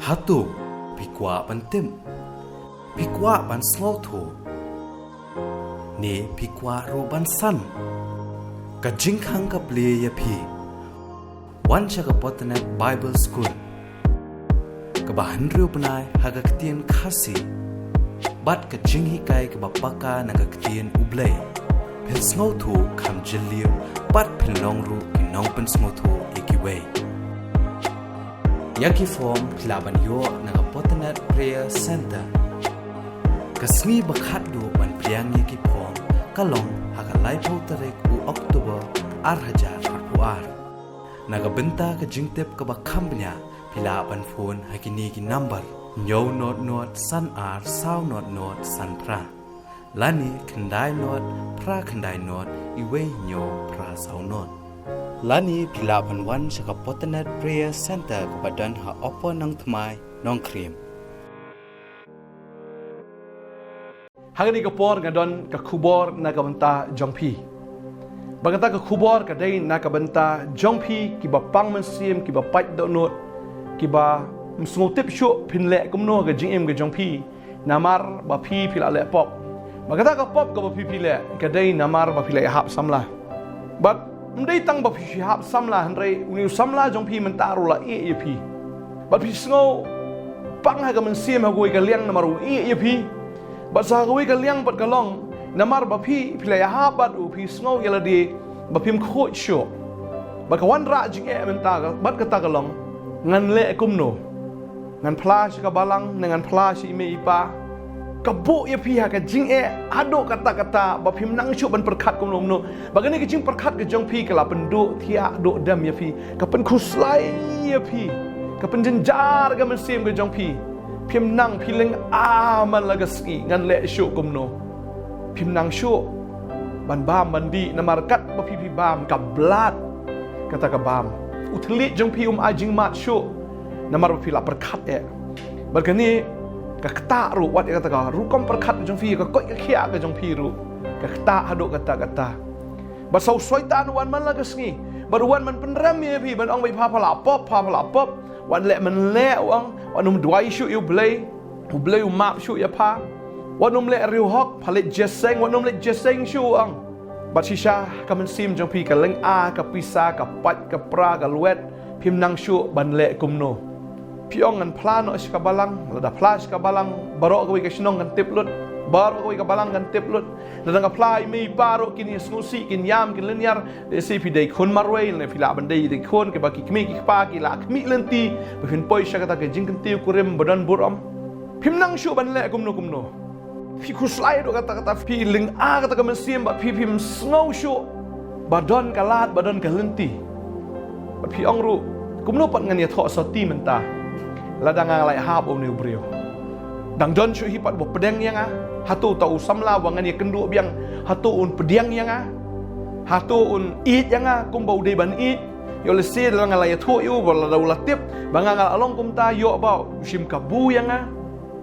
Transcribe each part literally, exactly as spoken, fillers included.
Hato phi kwah ban tip? Phi kwah ban sngewthuh? Ne phi kwah ruh ban san? Ka jingkhang ka plie ïa phi. Wan sha ka Potternet Bible School, kaba hynriew bnai ha ka ktien Khasi, bad ka jinghikai kaba paka na ka ktien U Blei. Phin sngewthuh kham jylliew, bad phin long ruh ki nongpynsngewthuh ïa kiwei. Ïa ki form phi lah ban ïoh na ka Potternet Prayer Center. Ka sngi ba khatduh ban pdiang ïa ki form ka long ha ka laiphew tarik u October ar hajar arphew ar. Na ka bynta ka jingtip kaba kham bniah, phi lah ban phone ha kine ki number: hynñiew not not san ar saw not not san phra, lane khyndai not phra khyndai not wei hynñiew phra saw not. Lane phi lah ban wan sha ka Potternet Prayer Center kaba don ha Upper Nongthymmai, Nongkrem. Ha kane ka por nga don ka khubor na ka bynta jong phi. Ba kata ka khubor ka dei na ka bynta jong phi kiba pang mynsiem, kiba pait dohnud, kiba ym sngewtip shuh phin leh kumno ka jingim ka jong phi. Namar ba phi phi la leh pop. Ba kata ka pop kaba phi phi leh ka dei namar ba phi la ïahap samla. Bad ym dei tang ba phi phi hap samla, hynrei une u samla jong phi mynta ruh la ïeh ïa phi. Bad phi sngew pang ha ka mynsiem ha kawei ka liang namar u ïeh ïa phi. Bad sa kawei ka liang pat ka long namar ba phi phi la ïahap bad u, phi sngew ïa lade ba phim khuid shuh. Bad ka wanrah jingeh mynta ka, bad kata ka long, ngan leh kumno? Ngan phla sha ka balang ne ngan phla sha i mei i pa? Ka buh ïa phi ha ka jingeh haduh katta katta ba phim nang shuh ban pyrkhat kumno kumno. Ba kane ka jingpyrkhat ka jong phi ka la pynduh thiah duh dem ïa phi, ka pynkhuslai ïa phi, ka pynjynjar ka mynsiem ka jong phi. Phim nang, phi lynga man la ka sngi, ngan leh shuh kumno? Phim nang shuh ban bam ban dih namar katba phi phi bam ka blad kata ka bam. U thylliej jong phi um ai jingmad shuh namar ba phi la pyrkhat eh. Bad kane ka ktah ruh, wat ïa kata ka rukom pyrkhat jong phi, ka koit ka khiah ka jong phi ruh ka ktah haduh katta katta. Bad sa u Soitan u wan man la ka sngi bad u wan ban pynrem ïa phi, ban ong ba pha pha la pop, pha pha la pop. Wat leh man leh, u ong, wat nym duwai shuh ïa U Blei, U Blei u map shuh ïa pha. Wat nym leh riewhok, pha leit jingïaseng, wat nym leit jingïaseng shuh, u ong. Bad shisha ka mynsiem jong phi ka lynga ka pisa, ka pait ka pra, ka lwet, phim nang shuh ban leh kumno. Phi ong ngan phla noh sha ka balang, lada phla sha ka balang baroh kawei ka shnong kan tip lut, baroh kawei ka balang kan tip lut. Lada nga phla i mei i pa ruh kin ïa sngewsih, kin ïam, kin lynñiar. Lehse phi dei khun marwei, lane phi lah ban dei, dei khun kiba ki kmie ki kpa ki la khmih lynti ba phin poi sha kata ka jingkyntiew kurim ba don burom. Phim nang shuh ban leh kumno kumno. Phi khuslai haduh katta katta, phi lynga kata ka mynsiem bad phi phim sngew shuh ba don ka lad, ba don ka lynti. Bad phi ong ruh, kumno pat ngan ïathoh sotti mynta lada nga la ïahap une u briew? Dang don shuh hi pat uba pdiang ïa nga. Hato uta u samla uba ngan ïakynduh biang, hato un pdiang ïa nga? Hato un ïeit ïa nga kumba u dei ban ïeit? Ïoh lehse lada nga la ïathuh ïa u, ba lada u la tip ba nga nga la long kumta, ïoh ba u shim kabu ïa nga.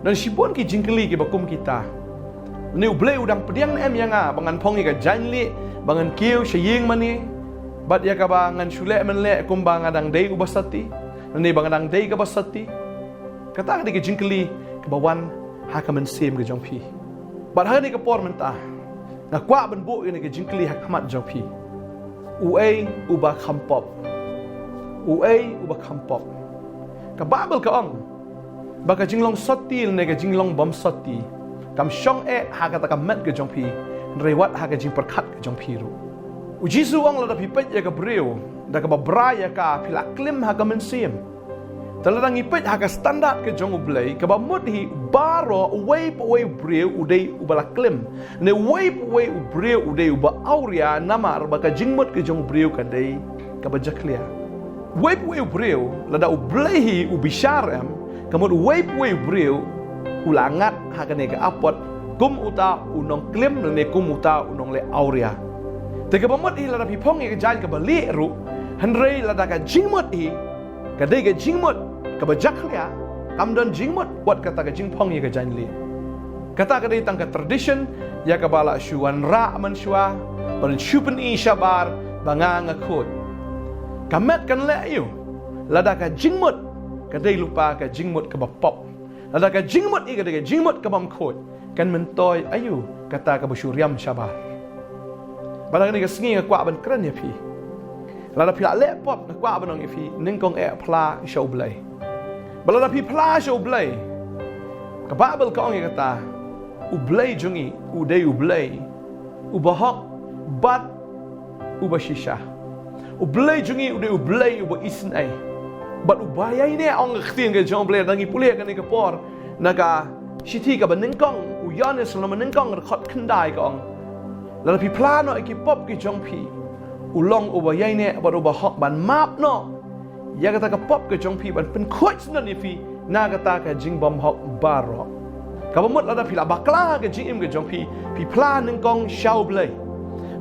Don shibun ki jingkylli kiba kum kita. Lane U Blei u dang pdiang ne em ïa nga ba ngan phong ïa ka jaiñlieh ba ngan kiew sha ïing mane, bad ïa kaba ngan shu leh man leh kumba nga dang dei uba sati, lane ba nga dang dei kaba sati? Kata ka dei ka jingkylli kaba wan ha ka mynsiem ka jong phi. Bad ha kane ka por mynta nga kwah ban buh ïa kane ka jingkylli ha khmat jong phi. Uei uba kham pop? Uei uba kham pop? Ka Baibl ka ong ba ka jinglong sotti lane ka jinglong bym sotti kam shong eh ha kata ka met ka jong phi, hynrei wat ha ka jingpyrkhat ka jong phi ruh. U Jisu u ong lada phi peit ïa ka briew da kaba bra ïa ka, phi la klim ha ka mynsiem. Te lada ngi peit ha ka standard ka jong U Blei, kaba mut hi baroh uwei pa uwei u briew u dei uba la klim, ne uwei pa uwei u briew u dei uba awria, namar ba ka jingmut ka jong u briew ka dei kaba jakhlia. Uwei pa uwei u briew, lada U Blei hi u bishar em, ka mut uwei pa uwei u briew u la ngat ha kane ka apot kum uta u nongklim lane kum uta u nongleh awria. Te kaba mut hi lada phi phong ïa ka jaiñ kaba lieh ruh, hynrei lada ka jingmut hi ka dei ka jingmut kaba jakhlia, kam don jingmut wat kata ka jingphong ïa ka jaiñlieh. Kata ka dei tang ka tradition ïa kaba la shu wanrah mynshuwa, ban shu pyni shabar ba nga nga khuid. Ka met kan leh aïu lada ka jingmut Ka dei lypa ka jingmut kaba pop. Lada ka jingmut ïa ka dei ka jingmut ka bym khuid, kan myntoi aïu kata kaba shu riam shabar? Bad ha kane ka sngi nga kwah ban kren ïa phi. Lada phi la leh pop, nga kwah ban ong ïa phi, nyngkong eh phla sha U Blei. Bad lada phi phla sha U Blei, ka Baibl ka ong ïa kata, U Blei jong ngi u dei U Blei uba hok bad uba shisha. U Blei jong ngi u dei U Blei uba isynei bad uba ïaineh. Ong ka ktien ka jong U Blei, lada ngi pule kane ka por na ka shithi kaba nyngkong u Ïoannis, lynnong ba nyngkong, dkhot khyndai, ka ong, lada phi phla noh ïa ki pop ki jong phi, u long uba ïaineh bad uba hok ban map noh ïa kata ka pop ka jong phi, ban pynkhuid syndon ïa phi na kata ka jingbymhok baroh. Kaba mut lada phi la bakla ka jingim ka jong phi, phi phla nyngkong sha U Blei.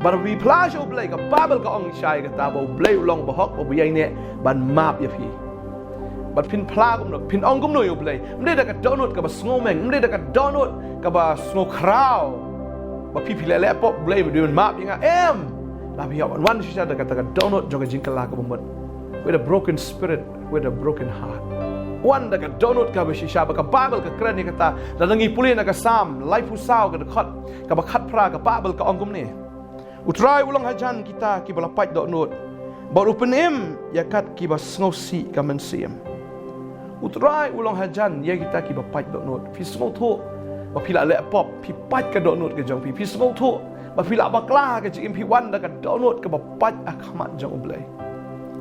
Bad phi phla sha U Blei, ka Baibl ka ong shai kata ba U Blei u long uba hok, uba ïaineh ban map ïa phi. Bad phin phla kumno, phin ong kumno ïa U Blei? Ym dei da ka dohnud kaba sngewmeng, ym dei da ka dohnud kaba sngewkhraw ba phi, phi leh leh pop, U Blei u dei ban map ïa nga, em. La phi hap ban wan shisha da kata ka dohnud jong ka jingkylla kaba mut, with a broken spirit, with a broken heart. Wan da ka dohnud kaba shisha, ba ka Baibl ka kren ïa kata. Lada ngi pule na ka Salm laiphew saw, ka dkhot kaba khatphra, ka Baibl ka ong kumne: U Trai u long hajan kita kiba la pait dohnud, bad u pynim ïa kat kiba sngewsih ka mynsiem. U Trai u long hajan ïa kita kiba pait dohnud. Phi sngewthuh ba phi la leh pop, phi pait ka dohnud ka jong phi. Phi sngewthuh ba phi la bakla ka jingim, phi wan da ka dohnud kaba pait ha khmat jong U Blei.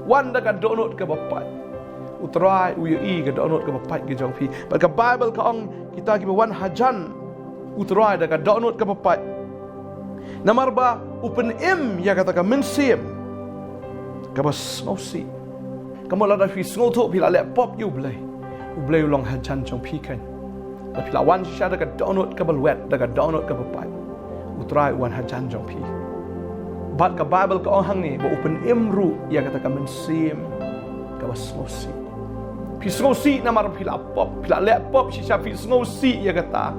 Wan da ka dohnud kaba pait. U Trai u ïohi ka dohnud kaba pait ka jong phi. Bad ka Baibl ka ong, kita kiba wan hajan U Trai da ka dohnud kaba pait, namar ba u pynim ïa kata ka mynsiem kaba sngewsih. Ka mut lada phi sngewthuh phi la leh pop ïa U Blei, U Blei u long hajan jong phi kan. Lada phi la wan shisha da ka dohnud kaba lwet, da ka dohnud kaba pait, U Trai u wan hajan jong phi. Bad ka Baibl ka ong hangne ba u pynim ruh ïa kata ka mynsiem kaba sngewsih. Phi sngewsih namar phi la pop, phi la leh pop shisha, phi sngewsih ïa kata.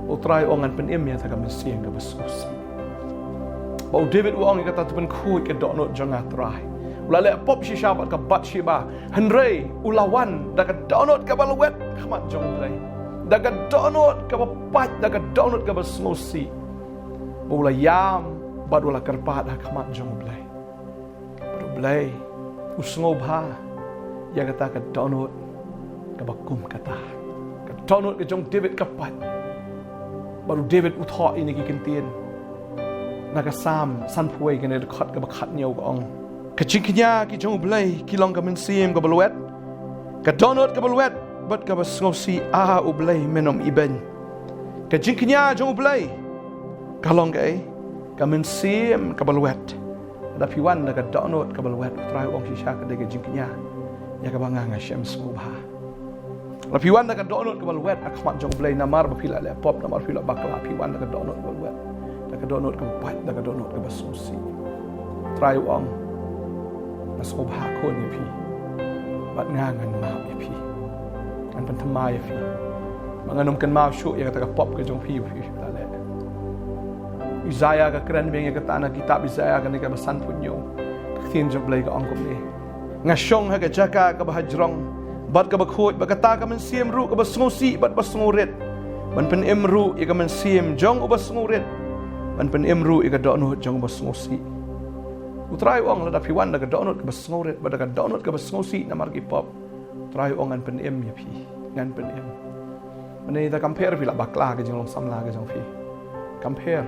U Trai u ong, ngan pynim ïa kata ka mynsiem kaba sngewsih. Ba u David u ong ïa kata, to pynkhuid ka dohnud jong nga, Trai. U la leh pop shisha bad ka Bathsheba, hynrei u la wan da ka dohnud kaba lwet ha khmat jong U Blei, da ka dohnud kaba pait, da ka dohnud kaba sngewsih. Ba u la ïam bad u la kyrpad ha khmat jong U Blei. Bad U Blei u sngewbha ïa kata ka dohnud kaba kum kata. Ka dohnud ka jong u David ka pait. Bad u David u thoh ïa kine ki kyntien na ka Salm sanphew wei, kane ka dkhot kaba khathynñiew, ka ong: Ka jingkñia ki jong U Blei ki long ka mynsiem kaba lwet. Ka dohnud kaba lwet bad kaba sngewsih, A U Blei, men ym ibeiñ. Ka jingkñia jong U Blei ka long kaei? Ka mynsiem kaba lwet. Lada phi wan da ka dohnud kaba lwet, U Trai u ong shisha ka dei ka jingkñia ïa kaba nga, nga shem sngewbha. Lada phi wan da ka dohnud kaba lwet ha khmat jong U Blei, namar ba phi la leh pop, namar phi la bakla, phi wan da ka dohnud kaba lwet, da ka dohnud kaba pait, da ka dohnud kaba sngewsih, U Trai u ong, nga sngewbha khun ïa phi. Bad nga ngan map ïa phi, ngan pynthymmai ïa phi. Ba ngan ym kynmaw shuh ïa kata ka pop ka jong phi, phi la leh. Isaiah ka kren biang ïa kata na kitab Isaiah kane kaba sanphew hynñiew. Ka ktien jong U Blei ka ong kumne: Nga shong ha ka jaka kaba hajrong bad kaba khuid, bad kata ka mynsiem ruh kaba sngewsih bad ba sngewrit, ban pynim ruh ïa ka mynsiem jong uba sngewrit, ban pynim ruh ïa ka dohnud jong uba sngewsih. U Trai u ong, lada phi wan da ka dohnud kaba sngewrit bad da ka dohnud kaba sngewsih namar ki pop, U Trai u ong, ngan pynim ïa phi, ngan pynim. Mynta, compare, phi la bakla ka jinglong samla ka jong phi. Compare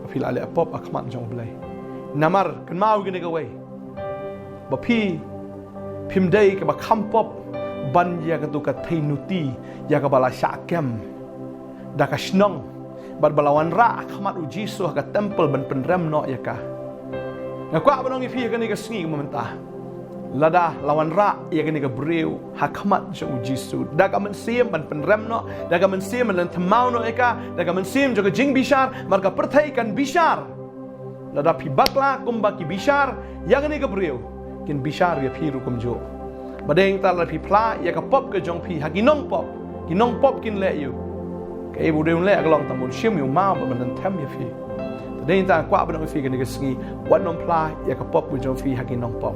ba phi la leh pop ha khmat jong U Blei. Namar kynmaw kane kawei, ba phi, phim dei kaba kham pop ban ïa katu ka theinuti ïa kaba la shah kem da ka shnong, bad ba la wanrah ha khmat U Jisu ha ka temple ban pynrem noh ïa ka. Nga kwah ban ong ïa phi ha kane ka sngi mynta, lada la wanrah ïa kane ka briew ha khmat jong U Jisu da ka mynsiem ban pynrem noh, da ka mynsiem ban lynthem noh ïa ka, da ka mynsiem jong ka jingbishar, namar ka pyrthei kan bishar. Lada phi bakla kumba ki bishar ïa kane ka briew, kin bishar ïa phi ruh kumjuh. Ba dei tang lada phi phla ïa ka pop ka jong phi ha ki nongpop, ki nongpop kin leh ïa u. Kaei ba u dei un leh ka long tang ban shim ïa u maw bad ban lynthem ïa phi. Te dei tang kwah ban ong ïa phi kane ka sngi, wat nym phla ïa ka pop ka jong phi ha ki nongpop.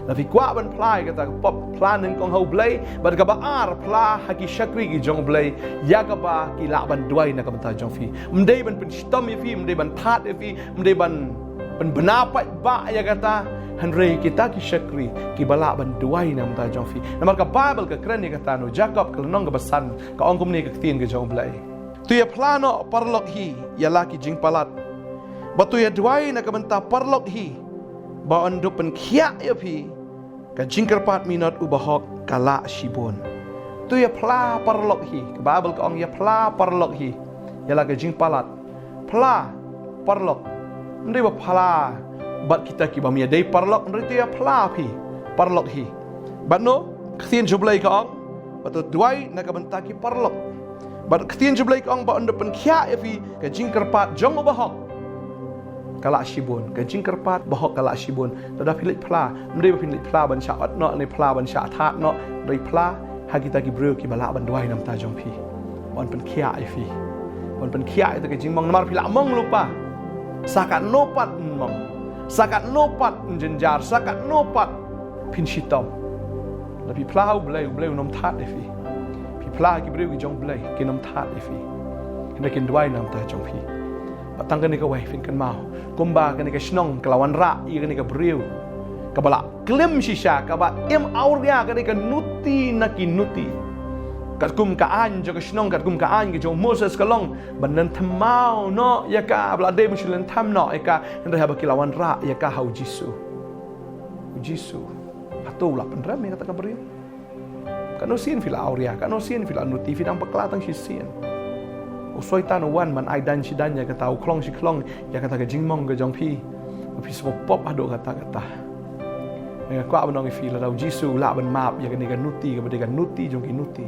Lada phi kwah ban phla ïa kata ka pop, phla nyngkong ha U Blei, bad kaba ar, phla ha ki shakri ki jong U Blei, ïa kaba ki lah ban duwai na ka bynta jong phi. Ym dei ban pynshitom ïa phi, ym dei ban thad ïa phi, ym dei ban pynbna paidbah ïa kata, hynrei kita ki shakri kiba lah ban duwai na ka bynta jong phi. Namar ka Baibl ka kren ïa kata, na u Jakob ka lynnong kaba san, ka ong kumne ka ktien ka jong U Blei: To ïa phla noh paralok hi ïa la ki jingpalat, bad to ïa duwai na ka bynta paralok hi, ba yn dup pynkhiah ïa phi, ka jingkyrpad minot u bahok ka lah shibun. To ïa phla paralok hi, ka Baibl ka ong ïa phla paralok hi ïa la ka jingpalat. Phla paralok. Ym dei ba phla bad kita kiba ym ïadei paralok, hynrei to ïa phla phi paralok hi. Bad na ka ktien jong U Blei ka ong, bad to duwai na ka bynta ki paralok. Bad ka ktien jong U Blei ka ong ba yn dup pynkhiah ïa phi, ka jingkyrpad jong u bahok ka lah shibun, ka jingkyrpad bahok ka lah shibun. Lada phi leit phla, ym dei ba phin leit phla ban shah ot noh ne phla ban shah thad noh, hynrei phla ha kita ki briew kiba lah ban duwai na ka bynta jong phi, ba yn pynkhiah ïa phi, ba yn pynkhiah ïa ka jingmong. Namar phi lah mong lypa, sa katno pat yn mong, sa katno pat yn jynjar, sa katno pat phin shitom. Lada phi phla ha U Blei, U Blei un ym thad ïa phi. Phi phla ha ki briew ki jong U Blei, kin ym thad ïa phi, hynrei kin duwai na ka bynta jong phi. Bad tang kane kawei, phin kynmaw, kumba kane ka shnong ka la wanrah ïa kane ka briew kaba la klim shisha, kaba im awria, kane ka nuti na ki nuti. Katkum ka aiñ jong ka shnong, katkum ka aiñ ka jong u Moses ka long ban lynthem maw noh ïa ka, ba la dei ban shu lynthem noh ïa ka, hynrei haba ki la wanrah ïa ka ha U Jisu, U Jisu, hato u la pynrem ïa kata ka briew? Katno sien phi la awria, katno sien phi la nuti, phi dang bakla tang shisien. U Soitan u wan ban ai daiñ shi daiñ ïa kata, u khlong shi khlong ïa kata ka jingmong ka jong phi, ba phi sngewpop haduh katta katta. Nga kwah ban ong ïa phi, lada U Jisu u lah ban map ïa kane ka nuti kaba dei ka nuti jong ki nuti,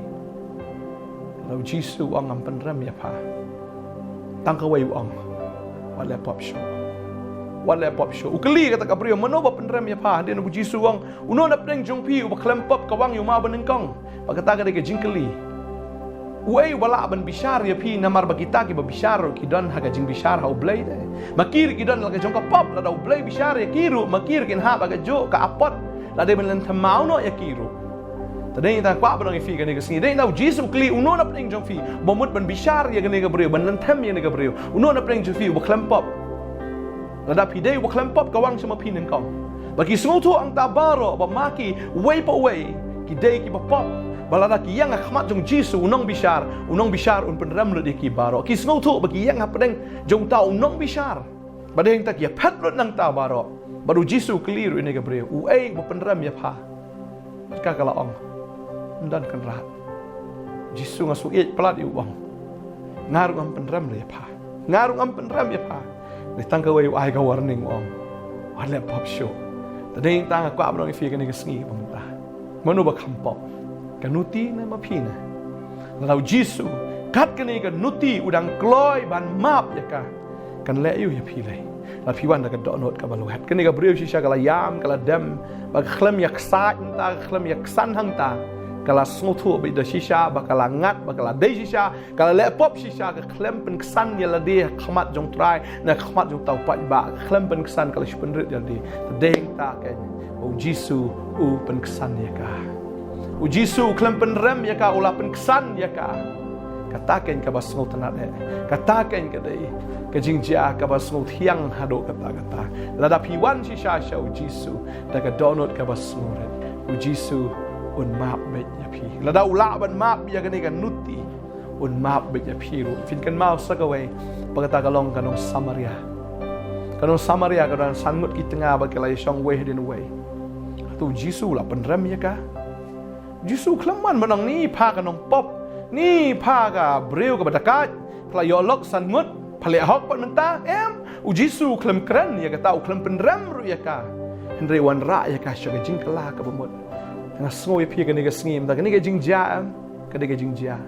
lada U Jisu u ong, ngam pynrem ïa pha, tang kawei u ong: Wat leh pop shuh. Wat leh pop shuh. U kylli kata ka briew: Mano ba pynrem ïa pha? Hadien U Jisu u ong: Uno napdeng jong phi uba khlem pop ka wang ïa u maw banyngkong? Bad kata ka dei ka jingkylli. Uei uba lah ban bishar ïa phi? Namar ba kita kiba bishar ruh ki don ha ka jingbishar ha U Blei de. Ma ki ruh ki don la ka jong ka pop. Lada U Blei bishar ïa ki ruh, ma ki ruh kin hap ha kajuh ka apot la dei ban lynthem maw noh ïa ki ruh. Te dei tang kwah ban ong ïa phi kane ka sngi, dei tang U Jisu u kylli: Uno napdeng jong phi uba mut ban bishar ïa kane ka briew, ban lynthem ïa kane ka briew? Uno napdeng jong phi uba khlem pop? Lada phi dei uba khlem pop, ka wang sha ma phi nyngkong. Ba ki sngewthuh hangta baroh ba ma ki, uwei pa uwei, ki dei kiba pop. Ba lada ki ïeng ha khmat jong U Jisu u nongbishar, u nongbishar un pynrem lut ïa ki baroh. Ki sngewthuh ba ki ïeng hapdeng jong uta u nongbishar. Ba dei hangta ki ïaphet lut nangta baroh. Bad U Jisu u kylli ruh ïa kane ka briew: Uei ba pynrem ïa pha? Bad ka ka la ong: Ym don Kynrad. Jisu, nga shu ïeit palat ïa u, ong: Nga ruh ngam pynrem ïa pha. Nga ruh ngam pynrem ïa pha. Dei tang kawei u ai ka warning, u ong: Wat leh pop shuh. Te dei tang nga kwah ban ong ïa phi kane ka sngi ba mynta, mano ba kham pop, ka nuti ne ma phi ne? Lada U Jisu kat kane ka nuti u dang kloi ban map ïa ka, kan leh aïu ïa phi lei? Lada phi wan da ka dohnud kaba lwet. Kane ka briew shisha ka la ïam, ka la dem, ba ka khlem ïa ksaid hangta, ka khlem ïa ksan hangta. Ka la sngewthuh ba da shisha ba ka la ngat, ba ka la dei shisha, ka la leh pop shisha, ka khlem pynksan ïa lade ha khmat jong U Trai ne ha khmat jong uta u paidbah, ka khlem pynksan, ka la shu pynrit ïa lade. Te dei hangta keiñ ba U Jisu u pynksan ïa ka. U Jisu u khlem pynrem ïa ka, u la pynksan ïa ka. Kata keiñ kaba sngewtynnat eh. Kata keiñ ka dei ka jingjia kaba sngewthiang haduh katta katta. Lada phi wan shisha sha U Jisu da ka dohnud kaba sngewrit, U Jisu un map beit ïa phi. Lada u lah ban map ïa kane ka nuti, un map beit ïa phi ruh. Phin kynmaw sa kawei, ba kata ka long ka nong Samaria. Ka nong Samaria ka don san ngut ki tnga bad ka la ïashong uwei hadien uwei. Hato U Jisu u la pynrem ïa ka? U Jisu u khlem wan ban ong: Ni pha ka nongpop, ni pha ka briew kaba dakaid, pha la ïoh lok san ngut, pha leh hok pat mynta. Em, U Jisu u khlem kren ïa kata, u khlem pynrem ruh ïa ka. Hynrei u wanrah ïa ka sha ka jingkylla kaba mut. Nga sngew ïa phi kane ka sngi, mynta kane ka jingjia, em, ka dei ka jingjia.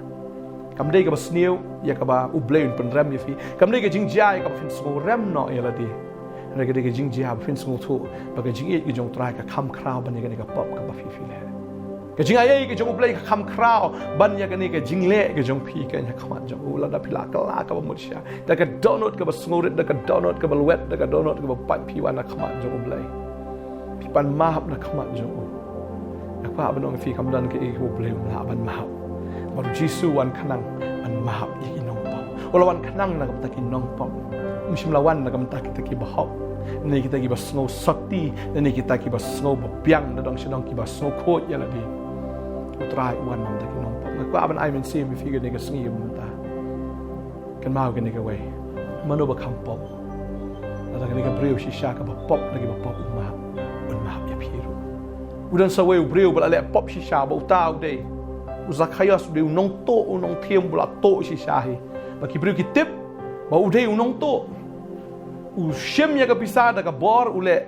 Kam dei kaba sniew ïa kaba U Blei un pynrem ïa phi. Kam dei ka jingjia ïa kaba phin sngewrem noh ïa lade. Hynrei ka dei ka jingjia ba phin sngewthuh ba ka jingïeit ka jong U Trai ka kham khraw ban ïa kane ka pop kaba phi, phi leh. Ka jingaiei ka jong U Blei ka kham khraw ban ïa kane ka jingleh ka jong phi keiñ ha khmat jong u. Lada phi la kylla kaba mut shisha, da ka dohnud kaba sngewrit, da ka dohnud kaba lwet, da ka dohnud kaba pait, phi wan ha khmat jong U Blei. Phi ban map na khmat jong u. Nga kwah ban ong ïa phi kam don kaei kaba u Blei um lah ban map. Namar u Jisu u wan khnang ban map ïa ki nongpop. U la wan khnang na ka bynta ki nongpop. Um shym la wan na ka bynta kita kiba hok, ne kita kiba sngew sati, ne kita kiba sngew ba biang, na dong sha dong kiba sngew khuid ïa lade. U Trai u wan na ka bynta ki nongpop. Nga kwah ban ai mynsiem ïa phi kane ka sngi mynta. Kynmaw kane kawei. Mano ba kham pop, lada kane ka briew shisha kaba pop na kiba pop u map, un map ïa phi ruh. U don sa uwei u briew ba la leh pop shisha, ba uta u dei u Zakhaios, u dei u nongtuh, u nongthiem, ba la tuh shisha hi. Ba ki briew ki tip ba u dei u nongtuh. U shim ïa ka pisa da ka bor, u leh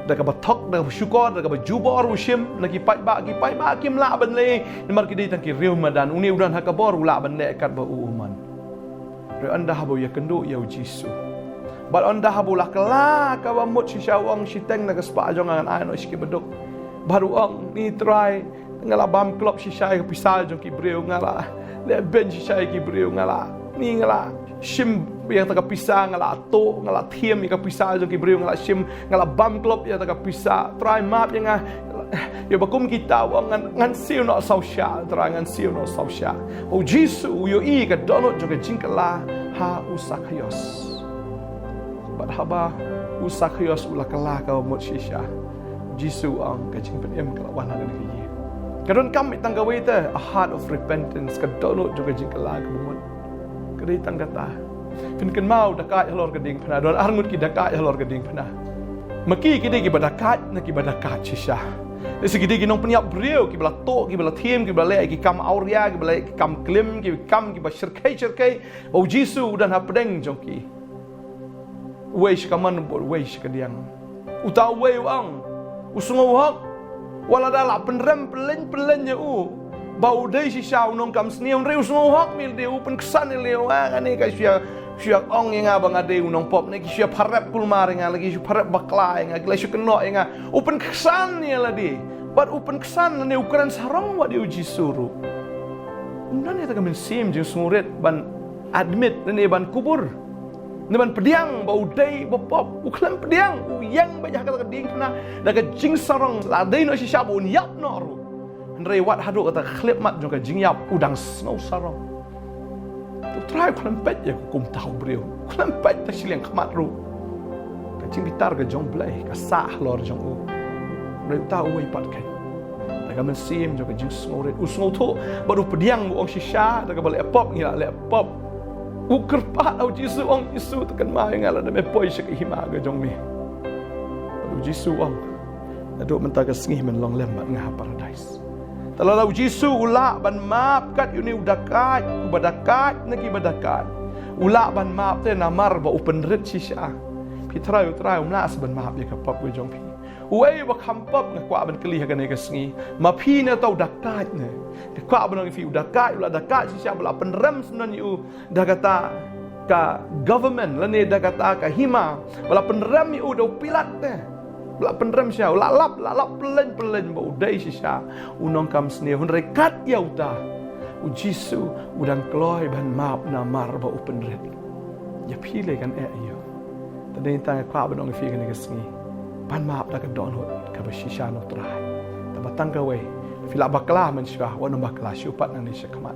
da kaba thok, da kaba shukor, da kaba jubor u shim na ki paidbah. Ki paidbah kim lah ban leh, namar ki dei tang ki riew madan. Une u don ha ka bor, u lah ban leh katba u u mon. Hynrei ynda haba u ïakynduh ïa u Jisu, bad ynda haba u la kylla kaba mut shisha, u ong, shiteng na ka spah jong nga ngan ai noh sha ki baduk. Bad u ong, ni Trai, nga la bam klop shisha ïa ka pisa jong ki briew, nga la leh beiñ shisha ïa ki briew, nga la, ni nga la shim ïa kata ka pisa, nga la tuh, nga la thiem ïa ka pisa jong ki briew, nga la shim, nga la bam klop ïa kata ka pisa. Trai, map ïa nga. Ïa ba kum kita, u ong, ngan, ngan siew noh saw shah, Trai, ngan siew noh saw shah. U Jisu u ïohi ka dohnud jong ka jingkylla ha u Zakhaios. Bad haba u Zakhaios u la kylla kaba mut shisha, u Jisu u ong, ka jingpynim ka la wan ha kane ka ïing. Ka donkam beit tang kawei te, a heart of repentance, ka dohnud jong ka jingkylla kaba mut. Ka dei tang kata. Phin kynmaw dakaid halor ka diengphna, don arngut ki dakaid halor ka diengphna. Ma ki, ki dei kiba dakaid na kiba dakaid shisha. Lehse ki dei ki nongpynïap briew, kiba la tuh, kiba la thiem, kiba la leh ki kam awria, kiba la leh ki kam klim, ki kam kiba shyrkhei shyrkhei. Ba u Jisu u don hapdeng jong ki. Uwei sha kamon, uwei sha kadiang. Uta uwei u ong, u sngew hok. Wat lada la pynrem pyllein pyllein ïa u ba u dei shisha u nongkam sniew, hynrei u sngew hok, mi lade u pynksan ïa lade, ah, kane ka shu ïa, shu ïa ong ïa nga ba nga dei u nongpop, ne ki shu ïa pharep kulmar ïa nga, lane ki shu pharep bakla ïa nga, ki la shu kynnoh ïa nga. U pynksan ïa lade. Bad u pynksan, lane u kren sarong wat ïa u Jisu ruh. Um don ïa kata ka mynsiem jingsngewrit ban admit, lane ban kubur, ne ban pdiang ba u dei ba pop. U khlem pdiang, u ïeng beit ha kata ka diengphna da ka jingsarong, la dei noh shisha ba un ïap noh ruh. Hynrei wat haduh kata ka khyllipmat jong ka jingïap u dang sngew sarong. U Trai u khlem peit ïa ka kumta u briew. U khlem peit da shiliang khmat ruh. Ka jingbitar ka jong U Blei ka sah halor jong u. Hynrei uta uwei pat, kane da ka mynsiem jong ka jingsngewrit, u sngewthuh bad u pdiang, u ong, shisha da kaba leh pop ngi la leh pop. U kyrpad ha u Jisu, ong, Jisu, to kynmaw ïa nga lada me poi sha ka hima ka jong me. Bad u Jisu u ong, naduh mynta ka sngi men long lem bad nga ha Paradais. Te lada u Jisu u lah ban map kat ïa une u dakaid, uba dakaid na kiba dakaid, u lah ban map te namar ba u pynrit shisha. Phi trai, u Trai um lah sa ban map ïa ka pop ka jong phi. Uei uba kham pop, nga kwah ban kylli ha kane ka sngi, ma phi ne uta u dakaid ne? Nga kwah ban ong ïa phi, u dakaid u la dakaid shisha, ba la pynrem syndon ïa u da kata ka government, lane da kata ka hima, ba la pynrem ïa u da u Pilat te. Ba la pynrem shisha, u la lap, la lap pyllein pyllein ba u dei shisha u nongkam sniew. Hynrei kat ïa uta, u Jisu u dang kloi ban map namar ba u pynrit. Ïa phi lei kan eh ïa u. Te dei tang nga kwah ban ong ïa phi kane ka sngi, ban map da ka dohnud kaba shisha na u Trai. Te ba tang kawei, phi lah bakla mynshuwa, wat nym bakla shuh pat nangne shakhmat.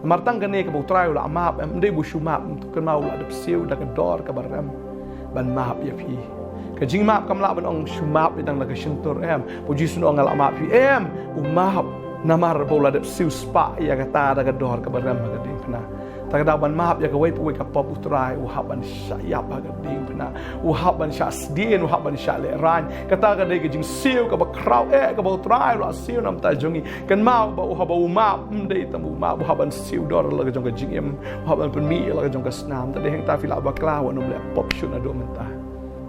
Namar tang kane kaba u Trai u la map, em, ym dei ba u shu map, em, to kynmaw u la dep siew da ka dor kaba rem ban map ïa phi. Ka jingmap kam lah ban ong shu map ïa tang la ka shyntur, em. Ba u Jisu u ong nga la map ïa phi, em, u map namar ba u la dep siew spah ïa kata da ka dor kaba rem ha ka diengphna. Te ka daw ban map ïa kawei pa kawei ka pop, u Trai u hap ban shah ïap ha ka diengphna. U hap ban shah sdien, u hap ban shah lehraiñ. Kata ka dei ka jingsiew kaba khraw eh kaba u Trai u la siew na ka bynta jong ngi. Kynmaw ba u haba u map, ym dei tang u map, u hap ban siew dor la ka jong ka jingim, u hap ban pynmih la ka jong ka snam. Te dei hangta phi lah bakla, wat nym leh pop shuh naduh mynta.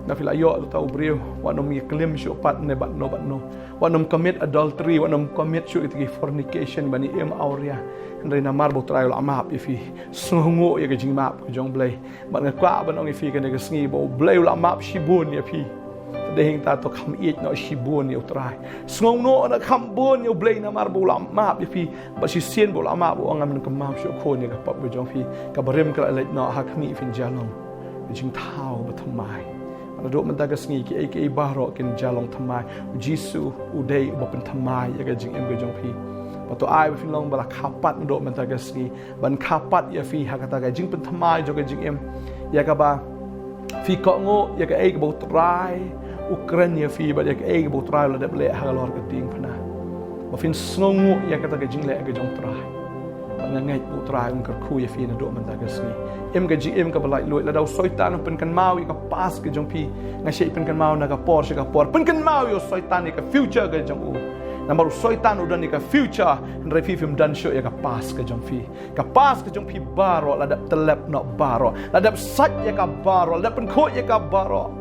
Lada phi la ïoh da uta u briew, wat nym ïa klim shuh pat ne bad no bad no. Wat nym commit adultery, wat nym commit shuh ïa ki fornication, ban ïa im awria. Hynrei namar ba u Trai u la map ïa phi, sngewnguh ïa ka jingmap ka jong U Blei. Bad nga kwah ban ong ïa phi kane ka sngi ba U Blei u la map shibun ïa phi. Te dei hangta to kham ïeit noh shibun ïa u Trai. Sngewnguh noh kham bun ïa U Blei namar ba u la map ïa phi. Bad shisien ba u la map, u ong ngan kynmaw shuh khun ïa ka pop ka jong phi. Ka barim ka la leit noh, ha khmih phin ïa long ka jingthaw bathymmai. Ba Naduh mynta ka sngi kiei kiei baroh kin jia long thymmai. U Jisu u dei uba pynthymmai ïa ka jingim ka jong phi. Bad to ai ba phin long ba la kha pat naduh mynta ka sngi, ban kha pat ïa phi ha kata ka jingpynthymmai jong ka jingim, ïa kaba phi kohnguh ïa kaei kaba U Trai u kren ïa phi bad ïa kaei kaba U Trai u la dep leh halor ka diengphna. Ba phin sngewnguh ïa kata ka jingleh ka jong U Trai. Bad nga ngeit U Trai un kyrkhu ïa phi naduh mynta ka sngi. Im ka jingim kaba laitluid, lada u Soitan u pynkynmaw ïa ka past ka jong phi, nga shait pynkynmaw na ka por sha ka por. Pynkynmaw ïa u Soitan ïa ka future ka jong u. Namar u Soitan u don ïa ka future, hynrei phi phim don shuh ïa ka past ka jong phi. Ka past ka jong phi baroh la dep tyllep noh baroh, la dep sait ïa ka baroh, la dep pynkhuid ïa ka baroh.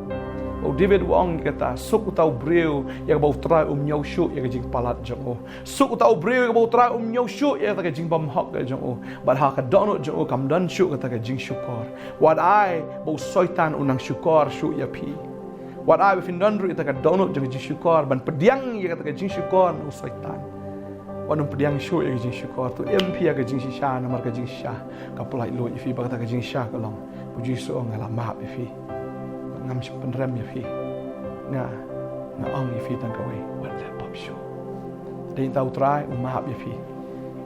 U David u ong kata, suk uta u briew ïa kaba U Trai um ñiew shuh ïa ka jingpalat jong u. Suk uta u briew ïa kaba U Trai um ñiew shuh ïa kata ka jingbymhok ka jong u. Bad ha ka dohnud jong u kam don shuh kata ka jingshukor. Wat ai ba u Soitan u nang shukor shuh ïa phi. Wat ai ba phin don ruh ïa kata ka dohnud jong ka jingshukor ban pdiang ïa kata ka jingshukor na u Soitan. Wat nym pdiang shuh ïa ka jingshukor, to im phi ïa ka jingshisha, namar ka jingshisha ka pyllait luid ïa phi. Bad kata ka jingshisha ka long, U Jisu u ong, nga la map ïa phi. Ngam shym pynrem ïa phi. Nga, nga ong ïa phi tang kawei, wat leh pop shuh. Dei uta U Trai u map ïa phi.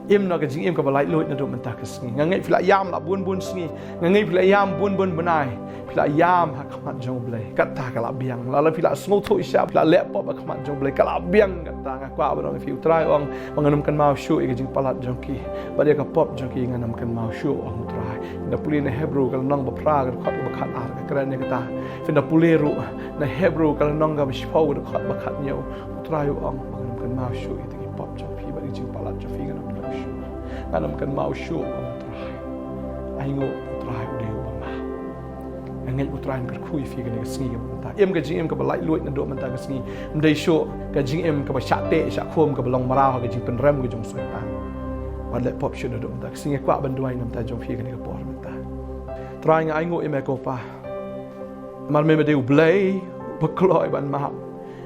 Im noh ka jingim kaba laitluid naduh mynta ka sngi. Nga ngeit phi la ïam la bun bun sngi. Nga ngeit phi la ïam bun bun bnai. Phi la ïam ha khmat jong U Blei. Kata ka la biang. Lada phi la sngewthuh shisha, phi la leh pop ha khmat jong U Blei, ka la biang kata. Nga kwah ban ong ïa phi, U Trai u ong ba ngan nym kynmaw shuh ïa ka jingpalat jong ki. Bad ïa ka pop jong ki ngan nym kynmaw shuh, u ong U Trai. Phin da pule na Hebru ka lynnong ba phra ka dkhot ba khatar ka kren ïa kata. Phin da pule ruh na Hebru ka lynnong kaba shiphew ka dkhot ba khathynñiew. U Trai u ong ba ngan nym kynmaw shuh ïa ki pop jong phi bad ïa ka jingpalat jong phi, ngan nym kynmaw shuh. Ngan nym kynmaw shuh, u ong U Trai. Ainguh, U Trai u dei uba map. Nga ngeit U Trai un kyrkhu ïa phi kane ka sngi kaba mynta. Im ka jingim kaba laitluid naduh mynta ka sngi. Ym dei shuh ka jingim kaba shah teh shah khum kaba long mraw ha ka jingpynrem ka jong u Soitan. Wat leh pop shuh naduh mynta ka sngi. Nga kwah ban duwai na ka bynta jong phi kane ka por mynta. Trai, nga ainguh ïa me ko Pa. Namar me, me dei U Blei uba kloi ban map.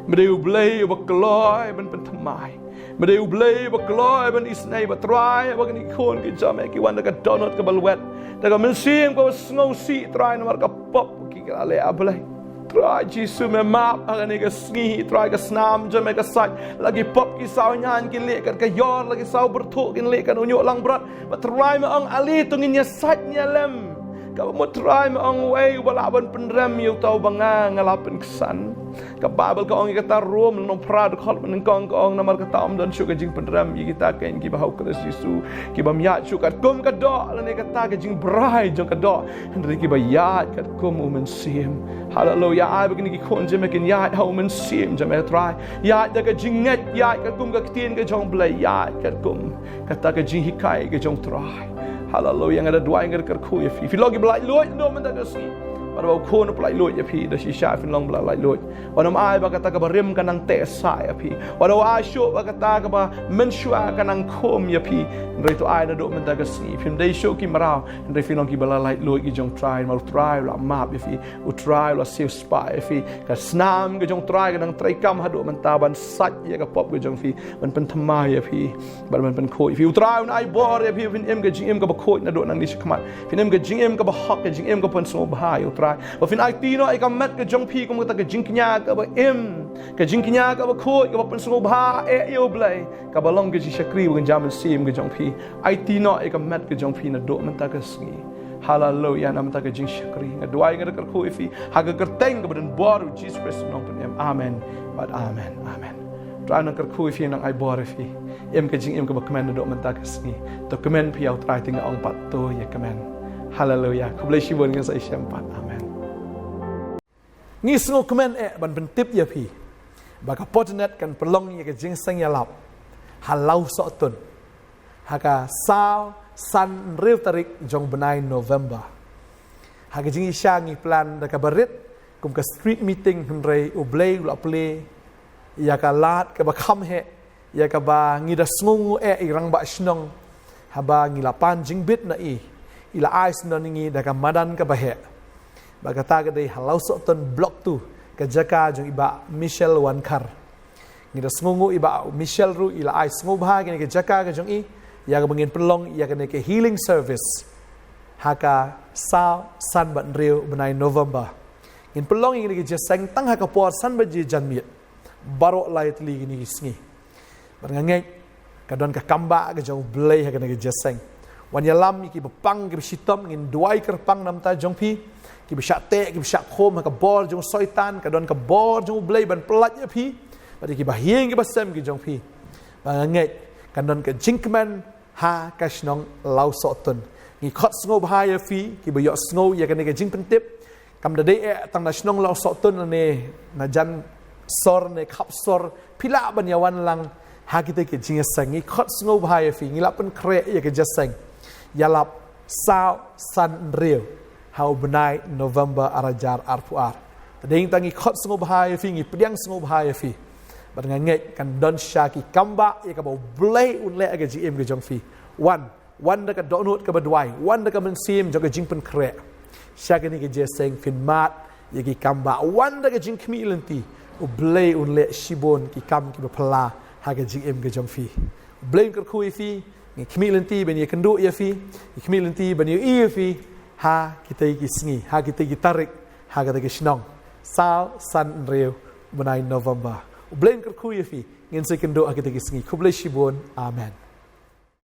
Me dei U Blei uba kloi ban pynthymmai. Me dei U Blei uba kloi ban isynei. Bad Trai, haba kine ki khun ki jong me ki wan da ka dohnud kaba lwet, da ka mynsiem kaba sngewsih, Trai, namar ka pop ki la leh, A Blei. Trai Jisu, me map ha kane ka sngi, Trai, ka snam jong me ka sait. La ki pop ki saw ñiain kin leh kat ka ïor, la ki saw byrthuh kin leh kat u ñiuh langbrot. Bad Trai, me ong, ale to ngin ïa sait ïa lem. Kaba mut, Trai, me ong, uei uba lah ban pynrem ïa uta uba nga, nga la pynksan. Ka Baibl ka ong ïa kata, Rom lynnong phra dkhot ba nyngkong ka ong, namar kata ym don shuh ka jingpynrem ïa kita keiñ kiba ha U Khrist Jisu, ki bym ïaid shuh katkum ka doh lane kata ka jingbrai jong ka doh, hynrei kiba ïaid katkum U Mynsiem. Haleluya. Ai ba kine ki khun jong me kin ïaid ha U Mynsiem jong me, Trai. Ïaid da ka jingngeit, ïaid katkum ka ktien ka jong U Blei, ïaid katkum kata ka jinghikai ka jong U Trai. Haleluya. Nga da duwai, nga da kyrkhu ïa phi. Phi long kiba laitluid naduh mynta ka sngi. Wat haba u khun u pyllait luid ïa phi, da shisha phin long ba la laitluid. Wat nym ai ba kata kaba rim ka nang teh sah ïa phi. Wat nym ai shuh ba kata kaba mynshuwa ka nang khum ïa phi. Hynrei to ai naduh mynta ka sngi, phim dei shuh ki mraw, hynrei phin long kiba la laitluid ki jong U Trai, namar U Trai u la map ïa phi. U Trai u la siewspah ïa phi. Ka snam ka jong U Trai ka nang treikam haduh mynta ban sait ïa ka pop ka jong phi, ban pynthymmai ïa phi, ban, ban pynkhuid ïa phi. U Trai un ai bor ïa phi, phin im ka jingim kaba khuid naduh nangne shakhmat. Phin im ka jingim kaba hok, ka jingim kaba pynsngewbha ïa U Trai. Ba phin aiti noh ïa ka met ka jong phi kum kata ka jingkñia kaba im, ka jingkñia kaba khuid, kaba pynsngewbha eh ïa U Blei, kaba long ka jingshakri bad ka jingmynsiem ka jong phi. Aiti noh ïa ka met ka jong phi naduh mynta ka sngi. Haleluya, na ka bynta ka jingshakri nga duwai, nga da kyrkhu ïa phi ha ka kyrteng kaba donbor U Jisu Khrist, U Nongpynim. Amen bad amen. Amen. Trai un kyrkhu ïa phi, un ai bor ïa phi. Im ka jingim kaba kmen naduh mynta ka sngi. To kmen phi ïa U Trai, te nga ong pat to ïa kmen. Haleluya. Khublei shibun, ngin sa ïashem pat. Amen. Ngi sngewkmen eh ban pyntip ïa phi ba ka Potternet kan pynlong ïa ka jingseng ïalap ha Lawsohtun ha ka saw, san, hynriew tarik jong u bnai November. Ha ka jingshisha ngi plan da kaba rit kum ka street meeting, hynrei U Blei u la plie ïa ka lad kaba kham heh, ïa kaba ngi da sngewnguh eh i rangbah shnong haba ngi la pan jingbit na i, i la ai syndon ïa ngi da ka madan kaba heh. Bad kata ka dei ha Lawsohtun Block two, ka jaka jong i Bah Michelle Wankhar. Ngi da sngewnguh i Bah Michelle ruh i la ai sngewbha kane ka jaka ka jong i ïa kaba ngin pynlong ïa kane ka healing service ha ka saw, san bad hynriew bnai November. Ngin pynlong ïa kine ki jingïaseng tang ha ka por san baje janmiet baroh lai tylli kine ki sngi. Bad nga ngeit ka don ka kambah ka jong U Blei ha kane ka jingïaseng. Wan ïalam ïa kiba pang kiba shitom, ngin duwai kyrpang namar jong phi. Kiba shah teh kiba shah khum ha ka bor jong u Soitan, ka don ka bor jong U Blei ban pyllait ïa phi. Bad ïa kiba haïing kiba sem ki jong phi. Bad nga ngeit kan don ka jingkmen ha ka shnong Lawsohtun. Ngi khot sngewbha ïa phi kiba ïohsngew ïa kane ka jingpyntip. Kam da dei eh tang na shnong Lawsohtun ne na Jansor ne Khapsor, phi lah ban ïawan lang ha kita ki jingïaseng. Ngi khot sngewbha ïa phi, ngi lah pynkhreh ïa ka jingïaseng. Ïalap saw san hynriew ha u bnai November ar hajar arphew ar. Te dei tang ngi khot sngewbha ïa phi, ngi pdiang sngewbha ïa phi. Bad nga ngeit kan don sha ki kambah ïa kaba U Blei un leh ha ka jingim ka jong phi. Wan, wan da ka dohnud kaba duwai, wan da ka mynsiem jong ka jingpynkhreh. Sha kane ka jingïaseng phin mad ïa ki kambah, wan da ka jingkhmih lynti. U Blei un leh shibun ki kam kiba phylla ha ka jingim ka jong phi. U Blei un kyrkhu ïa phi. Ngi khmih lynti ban ïakynduh ïa phi, ngi khmih lynti ban ïohi ïa phi ha kita ki sngi, ha kita ki tarik, ha kita ki shnong. Saw san hynriew bnai November. U Blei un kyrkhu ïa phi. Ngin sa ïakynduh ha kita ki sngi. Khublei shibun. Amen.